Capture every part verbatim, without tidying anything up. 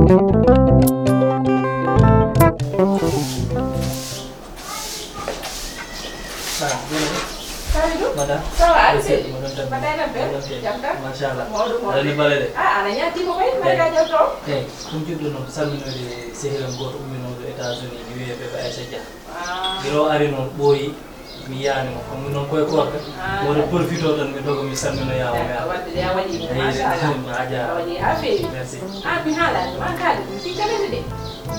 Ah, jërëjëf. Kalidou? Madame. Ça va, Aliou Seye? Mo ɗon tan. Mbaɗɗa e tampere? Jam tan? Machallah. Mawɗum, mawɗum. Aɗa anndi bale de? Ah, aɗa ñaattiima kay, mbaɗa ka jam to. Eyi, ɗum jiɗɗo noon, salminoyde sehil am gooto umminooɗo États-Unis, mi wiyee Bébé Aïssa Dia. Ah. Gila o ari noon ɓooyi, mi yiyaani mo. Kono noon koye koorka, ah, mboɗo profitoo tan, mi doga, mi salminoya mo, mi arta. Wadde de a waɗi, eyi, machallah. A jaaraama. A waɗi, a feewi. Merci. Ah, mi haalaani ma, an kaali ɗum, tikkanede de.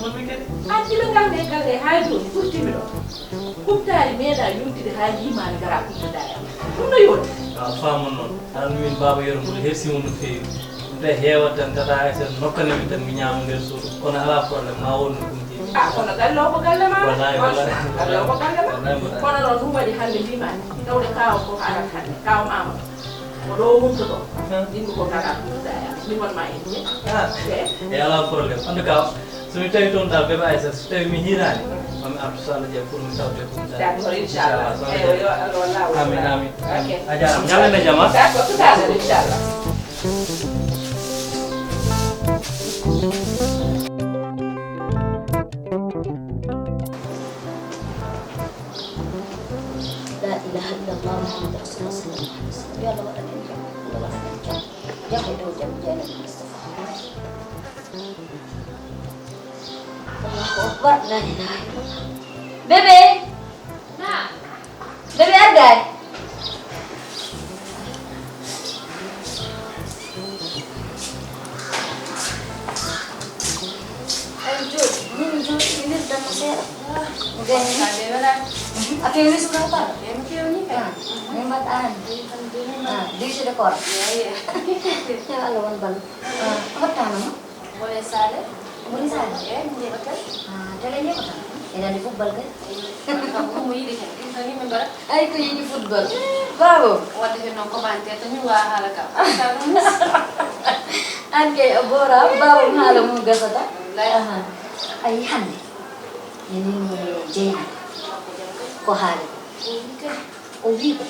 Mon mi kadi. An gila ngal nde galle haa jooni, ɓurtimi ɗo. Kumtaari meeɗa yontude haa yiimaani ngara kumtuɗaa e am. Ɗum no yoni? A faamon noon. Tan min Baaba Yero mboɗo hersii mo no feewi. Ɗum tawi heewat tan, tata e sen nokkane min tan mi ñaama nder suudu. Kono alaa problème, ma won no ɗum jeeyi. Ah, kono galle o ko galle ma. Wallahi, wallahi. Galle o ko galle ma. Wallahi, wallahi. Kono noon ɗum waɗi hannde mbiimi tawde kaaw ko haalata hannde, kaaw Amadou. Ko ɗo wonto ɗo. Hmm. Yimɓe ko ngara ɗum daya. Mi won ma en. Ah. Eh? E alaa problème. En tout cas, so mi tawi toon dal Bébé Aïssa, so tawi mi hiiraani, ma mi artu so Allah jaɓi pour mi tawde ɗum dal. D'accord, inchallah. Inchallah, so Allah jaɓi. Eyo, yo Allah wallu. Amin, amin, amin. Ok. A jaaraama. Ñalande jama. D'accord, tout à l'heure, inchallah. La ilaha illallah Muhammadu Rasulullah sallallahu alaihi wasallam. Yo Allah waɗan en jam. Allah waɗan en jam. Jam e dow jam, jeenaɓe Mustafa. Allahu Akbar. La ilaha illallah. Bébé! Naam. Bébé, ar gaay. Ay, jooɗi. Min jooɗi, mi wirdanno seeɗa. Ah, mi gayni. Ka de wala. Mhm. A feewni suka pala? Eh, mi feewni kay. Ah, min mbaɗɗa hannde? Eh, alhamdulillah. Ah, duusude koora? Eyi. Yo Allah won ballo. Ah, a wattaano mo? Woni Sale. Woni Sale? Eyi, mi yeɓatel. Ah, tele yeɓata? Ene anndi football kay? Eyi, kam ko mo yiɗi kay. Ɗum tan yimɓe mbaɗa. Ay, ko yiɗi football. Baabo. Wadde heen noon commentaire tan mi wawa haala kam. An kay a boora, baabo haala mum gasata. Wallay. Aha. Ayi hannde. Enen e Jeyna. Ko haali ko? O wi kay. O wi ko.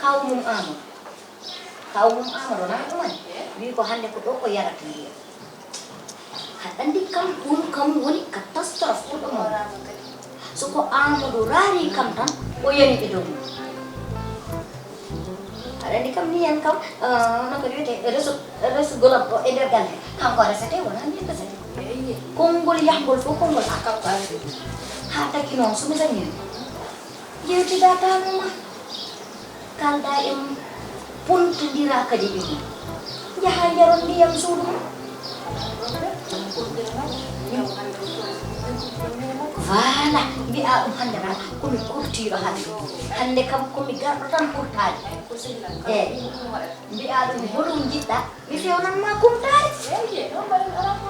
Kaw mum Amadou. Kaw mum Amadou na ɗumen. Wi ko hannde ko ɗo o yarata ndiyam. Aɗa anndi kam ɗum kam woni catastrophe ɓurɗo mawɗo. So ko Amadou raari kam tan, o yani e dow mum. Aɗa anndi kam ni en kam, eh, no ko wiyetee, resu-, resugol am ɗo e nder galle. Kanko resete, wonaa min resete. Konngol yahgol fof, konngol an. Kanko resete. Haa taki noon, so mi sañii, yewtidaa taanoo ma. Kaaldaa e mum, pontondira kadi e mum. Njahaa njaron ndiyam suudu mum. Voilà, mbiyaa ɗum hannde tan, ko mi kurtiiɗo hannde. Hannde kam, ko mi garɗo tan kurtaade. Eeyi, mbiyaa ɗum, ko ɗum njiɗɗaa? Mi fewnan ma kumtaari.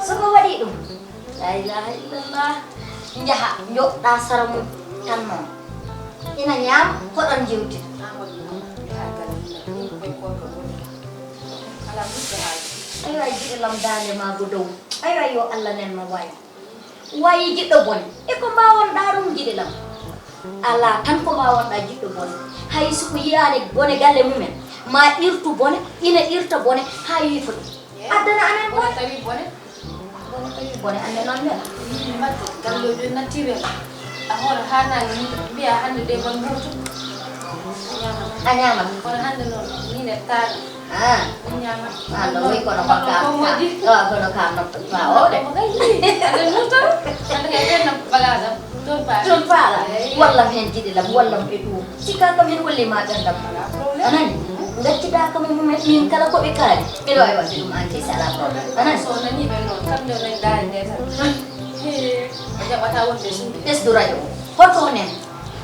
So ko waɗi ɗum, la ilaha illallah. Njaha, njoɗɗa sara mum tan noon. Ina ñaama, hoɗon njewtida. Aywa, jiɗe lam daande ma go dow. Aywa, yo Allah nen ma waay. Wayi jiɗɗo bone. E ko mbaawon-ɗaa ɗum, jiɗe lam? Alaa tan ko mbaawon-ɗaa jiɗɗo bone. Hay so ko yiyaani bone galle mumen, ma irtu bone, ina irta bone, haa yiifo ɗum. Addana amen bone. Bone tawi bone. Bone tawi bone, annde noon mbela. Yii, mbaɗde, galle o jooni natti welo. A hoora haa naange, mbiya hannde de bon mbuutu. A ñaama. A ñaama. Kono hannde noon, min e taara. Ah. Min ñaama. Ah, no wi kono ko kam. Ko moƴƴi. Ah, kono kam no pa o de. Ko kay yii. Hannde mbuutu. Hannde kay ɓen bagage am. Toon paala. Toon paala. Eey. Wallam heen jiɗe lam, wallam e ɗum. Sikka kam heen holli ma ɓerdam. Alaa problème. A nani? Ngaccidaa kam e mumen, min kala ko ɓe kaali. Miɗo wawi waɗde ɗum aan kay, si alaa problème. A nani? So nanii ɓe noon, kam nde nani daari nde tan. Hee, a jaɓataa wonde suuɗe. Ɓesdu rajo o. Hoto nen.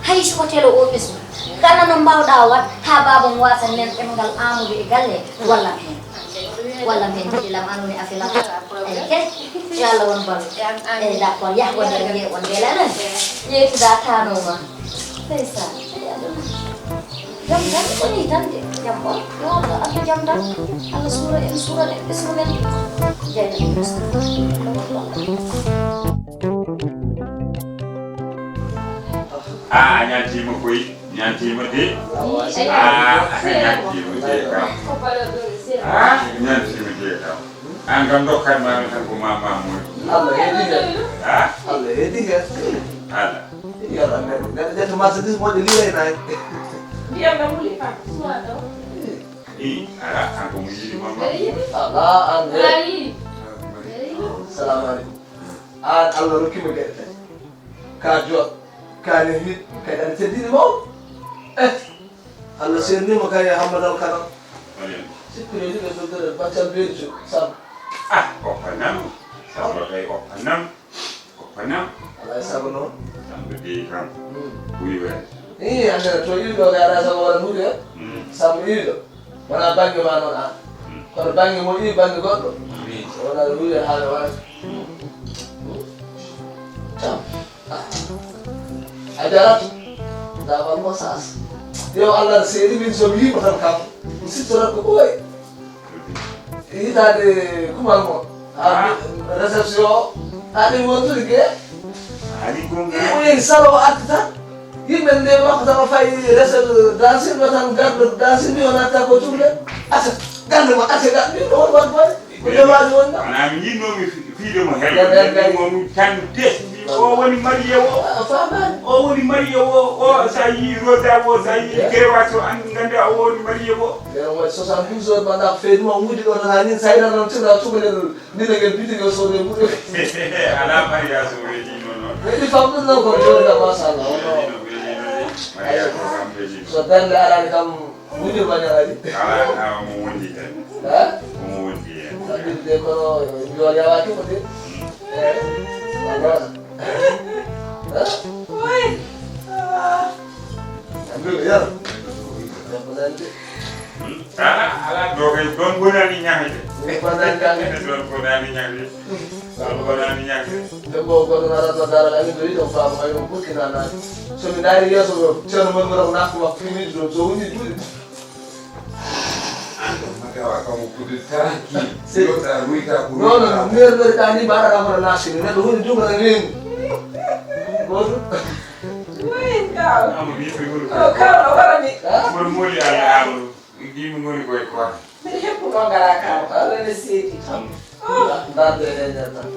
Hay so ko telo o ɓesdu. Kala no mbaawɗaa waɗ, haa baaba mo waasa nen ɗemngal Amadou e galle, wallam heen. Wallam heen jiɗe lam, aan woni affaire am. Alaa problème. Eey, kay. Yo Allah won ballo. Eey, amin. Eey, d'accord. Yah wonde ɓe on ndeela nan. Eey. Yeetuda taanoo ma. Ndeysaan. Eey, aduna. Jam tan, ko nii tan de. Jam on. Yo Allah addu jam tan. Allah suura en, suura en, ɓesngu men. Jeyna en. Ah, a ñaantiima koy. Ñaantiima de. Ah, ñaantiima de kam. Ah, ñaantiima de kam. An kam dokkat ma mi tan ko ma ma moy. Allah heedi hen. Ha? Allah heedi hen. Ala. Yalla men. Neɗɗo ƴetta marchandise moƴƴo liiray nayi. Ndiyam ɗam wuli kam. Suwa ɗo. I, ala, an ko mo yiɗi ma ma. Mbeɗa yiɗi. Ala, an de. Mbeɗa yiɗi. Mbeɗa yiɗi. Salamu aleykum. An Allah rokkima geɗe tati. Ka jot. Ka ne hiɗ. Kadi aɗa teddini mawɗo. Eh. Allah sernima kay e Hammadal Kanam. Sikkude ɗiɗo ɗo dere baccal beeli sam. Ah, oppanam. Samba kay oppanam. Oppanam. Alay sago noon. Samba dey kam. Buy wen. Ii, andere to iwi ɗo kay ala sago wala huuɓe. Samba iwi ɗo. Wona bannge ma noon an. Kono bannge mo iwi bannge goɗɗo. Wona huuɓe haala wala. Tam. A jarat. Dawal mo sas. Yo Allah seedi min so mi yimo tan kam. Mi sittorat ko ɓooy. Hitaade kumal mo. A réception. Aɗa wontude ge. Aɗa ko o yehi salo o arti tan. Yimɓe nde makko tan o fayi réception dansirɗo tan garɗo dansir mbi o natta ko cugle. Ata gande mo ate gaɗ mbi ɗo won wadde. Ko ndewaani won na? Wonaa mi yiɗnoomi fi- fiide mo hel. Ndewaani kay. Mo mi tan des. Mbi o woni mariye o. A faamaani. O woni mariye o. O so a yii roda o, so a yii gewa so an ngannda o woni mariye o. Nden waɗi soixante-douze heures mbaɗa ko feeñi ma wuudi ɗo tan haa nii sayda noon tira cukalel ndina ngel biti ngel sode ɓuuri. Alaa mariya so weeɗiino noon. Weeɗi fam ɗum noon ko jooni kam machallah. Weeɗiino, weeɗiino de. Mariya ko kam weeɗiino. So darnde araani kam. Wujur ma ñaari. Ala, ala, mo wondi hen. Ha? Mo wondi hen. Sabbi de kono, yo Allah yawa tuko de. Eh, Allah. Ha? Oi. Ah. Abdul, yar. Debbo nan de. Ala, ala, ɗo kay, ɗon bonani ñaami de. Ɗon bonani ñaami de. Ɗon bonani ñaami de. Ɗon bonani ñaami de. Debbo goɗɗo na ratno daral amin ɗo yiɗo faama ay ɗum burkina naati. So mi ndaari yeeso ɗo, ceerno mon ngoro ko naafko makko fini ɗum, so woni juuɗe. An ɗo ma tawa kamo kude tranquille. Yoɗa ruyta ko non, non, ruyta. Nder ɗo ɗani mbaɗa kam hono naafini. Neɗɗo woni ɗum na weeni. Goto. Wi kaw. Amadou yimɓe ngoni koye koor. Kaw no warani. Mboɗo mooli Allah Amadou. Yimɓe ngoni koye koor. Mbiɗa heppuno ngara kaw. Allah ne seedi. Darde e nder tan.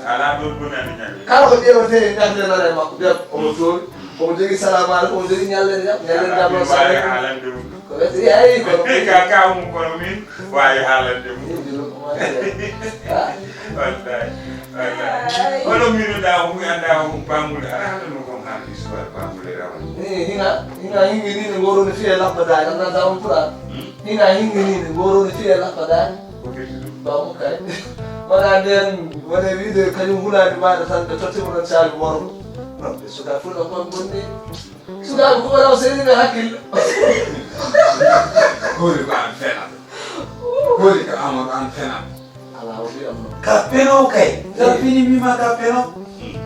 Ala ɗon bonani ñande. Kala ko ƴeewete e nder nana e makko. Ɓiyam omo toowi. Omo jogii salamu aleykum, omo jogii ñallere jam. Ñallere jam ɗo salamu aleykum. Haalande ɗum. Ko ɓe tigi ay ko. Ka ka um kono min waawi haalande ɗum. Min dino ko ma. Ha? Wallahi. Wallahi. Kono min da um anda um bangule ara haalande ko haalde histoire bangule rawan. Eh, hina, hina hingi ni ne ngoro ne fiye labba da nan da um pura. Hina hingi ni ne ngoro ne fiye labba da. Ko firti ɗum. Ba um kay. Wala nden wala wiide kañum hulaani maɗa tan ɓe tottimo ɗon caabi worgo. Non ɓe suka fuɗa kon bonni. Sukaaɓe ko wala o seeni ɓe hakkille. Holi ko an fena. Holi ko Amadou an fena. Ala o wi am non. Ka peno kay. Ka fini mi ma ka peno.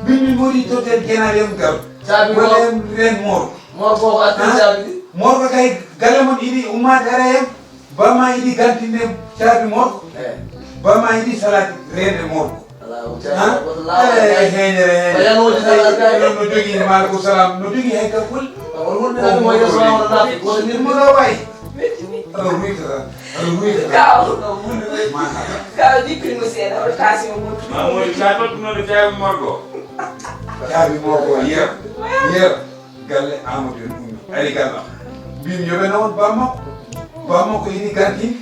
Min mi mori to ten genal yam gam. Caabi wala mo. Ren mor. Mor ko atti caabi. Mor ko kay gale mon ini umma dara yam. Bama yiɗi gantinde caabi morko. Eh. Bama yiɗi salati reende morko. Ala o caabi. Ha? Ala e heñere heñere. Bayanooji tan alkaali. Non no jogi maaleykum salam. No jogi hay ka kul. Won wonde nan mo yeso wala na. Wala ni mo do way. Ala wuyta. Ala wuyta. Kaw. Ma. Kaw dikkin mo seeɗa o taasi mo. Ma mo sa to no caabi morko. Caabi morko yer. Yer. Galle Amadou en ummi. Ari galle am. Mbimi yo ɓe nawon bammakko. Bammakko ini gardini.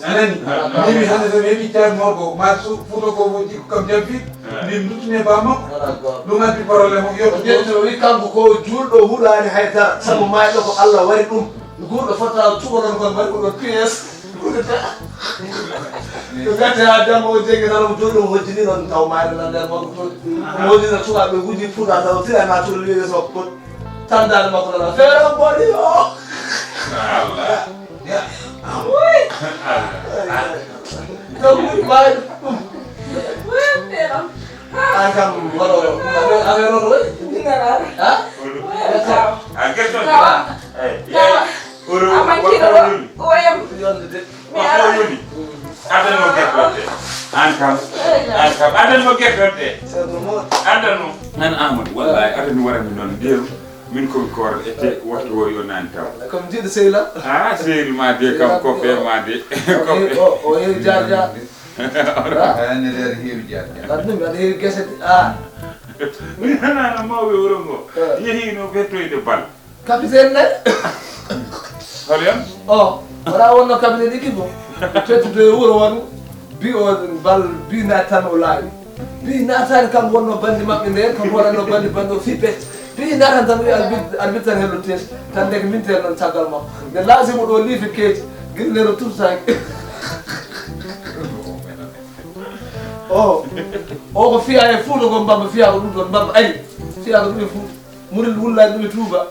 A nani? Mimi hande so mi heɓi caabi morgo ma futo ko mo jikku kam jamfi. Mbimi duttune bammakko. Ɗum addi problème o yotto. Ƴetti o wi kanko ko julɗo huɗani hay dara. Sabu mayɗo ko Allah wari ɗum. Guurɗo fotta cuɓoɗon kon mbaɗi ɗum ɗon P S. Guurɗo ta. Ko gatti ha jamma o jeggi tan omo jooɗi omo hojjini noon taw maayɗo nan nder makko toon. Omo hojjina sukaaɓe wuji fuɗa taw tira ma cuɗo wiye yeeso makko kon. Tan daande makko nana feere o boni o. Allah. Wuy. Allah. Donc wuy maayɗo ɗum. Wuy feere. An kam waɗo affaire oto waɗi. Ndinganaa. Ha? A gerto. Tawa. Eyi. Tawa. Oro. Aman kiɗo ɗo. Oyam. Yonde de. Mi ara. Ko woni? Adan mo gerto de. An kam. An kam. Adan mo gerto de. Adan mo. Nan Amadou wallahi adan mo warami non deru. Min ko mi koor ete waxtu o yo nan taw. Comme jiɗo sehil am. Ah sehil ma de kam ko be ma de. Ko be. O o yewi jar jar. Haa ne leer heewi jaar jaar. Aɗa ɗum aɗa heewi gese a. Mi nanaano mawɓe wuro ngo. Yehiino ɓettoyde bal. Capitaine ne. Hoɗo yan? O wona wonno capitaine ɗiɗi mo. Teddude e wuro wonu. Bi o bal bi naatan o laawi. Bi naataani kam wonno bandi maɓɓe nden kam wonanno bandi bandi o fii pes. Bi naatan tan wi arbitre tan hello tes. Tan ndeke mintel noon caggal makko nde laasimo ɗo liifi keeci. Gilnero tursaki. O o ko fiya e fuuto kon mbamba fiya ko ɗum ɗon mbamba ari. Fiya ko ɗum e fuuto. Muril wullaani ɗum e tuuba.